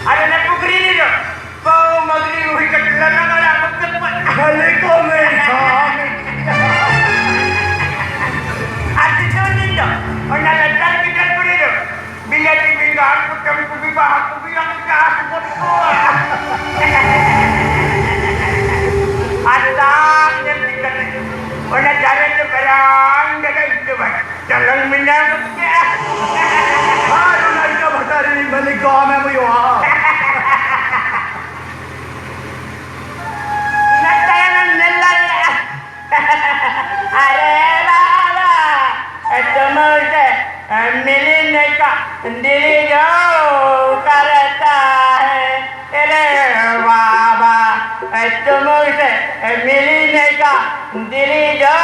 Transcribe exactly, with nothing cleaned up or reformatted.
ᱟᱨ ᱚᱱᱟ ᱯᱩᱠᱷᱨᱤ ᱨᱮᱫᱚ ᱵᱟᱹᱦᱩ ᱢᱟᱹᱜᱽᱨᱤ ᱦᱩᱭ ᱠᱟᱛᱮ ᱞᱟᱜᱟ ᱵᱟᱲᱟ ᱠᱚ ᱠᱟᱱᱟ᱾ ᱠᱷᱟᱹᱞᱤ ᱠᱚ ᱢᱮᱱᱠᱷᱟᱱ᱾ ᱟᱨ ᱥᱤᱛᱩᱝ ᱫᱤᱱ ᱫᱚ ᱚᱱᱟ ᱞᱟᱛᱟᱨ ᱜᱤᱫᱟᱹᱨ ᱠᱚᱨᱮ ᱫᱚ ᱵᱤᱞᱟᱹᱛᱤ ᱵᱮᱸᱜᱟᱲ, ᱯᱚᱴᱚᱢ ᱠᱚᱯᱤ, ᱵᱟᱦᱟ ᱠᱚᱯᱤ, ᱞᱟᱝ ᱪᱟᱥ ᱜᱚᱫ ᱠᱚᱣᱟ᱾ ᱟᱨ ᱫᱟᱜ ᱧᱮᱞ ᱠᱟᱛᱮ ᱚᱱᱟ ᱫᱟᱨᱮ ᱫᱚ ᱵᱟᱨᱟᱝ ᱫᱟᱨᱮ ᱤᱧ ᱫᱚ ᱵᱟᱝ᱾ ᱪᱚᱞᱚᱱ ᱢᱮᱱᱟᱜ ᱜᱮᱭᱟ᱾ ᱟᱨ ᱚᱱᱟ ᱤᱴᱟᱹ ᱵᱷᱟᱴᱟ ᱨᱮ ᱢᱤᱫ ᱵᱷᱟᱹᱞᱤ ᱜᱟᱢ ᱮᱢ ᱦᱩᱭᱩᱜᱼᱟ᱾ ᱤᱱᱟᱹ ᱛᱟᱭᱚᱢ ᱮᱢ ᱧᱮᱞ ᱫᱟᱲᱮᱭᱟᱜᱼᱟ᱾ ᱟᱨᱮ ᱵᱟᱵᱟ, ᱛᱩᱢᱩᱞ ᱛᱮ ᱢᱤᱞᱤᱱᱮ ᱠᱟ ᱫᱤᱞᱤ ᱡᱚ ᱠᱟᱨᱛᱟ ᱦᱮ᱾ ᱮᱨᱮ ᱵᱟᱵᱟ, ᱛᱩᱢᱩᱞ ᱛᱮ ᱢᱤᱞᱤᱱᱮ ᱠᱟ ᱫᱤᱞᱤ ᱡᱚ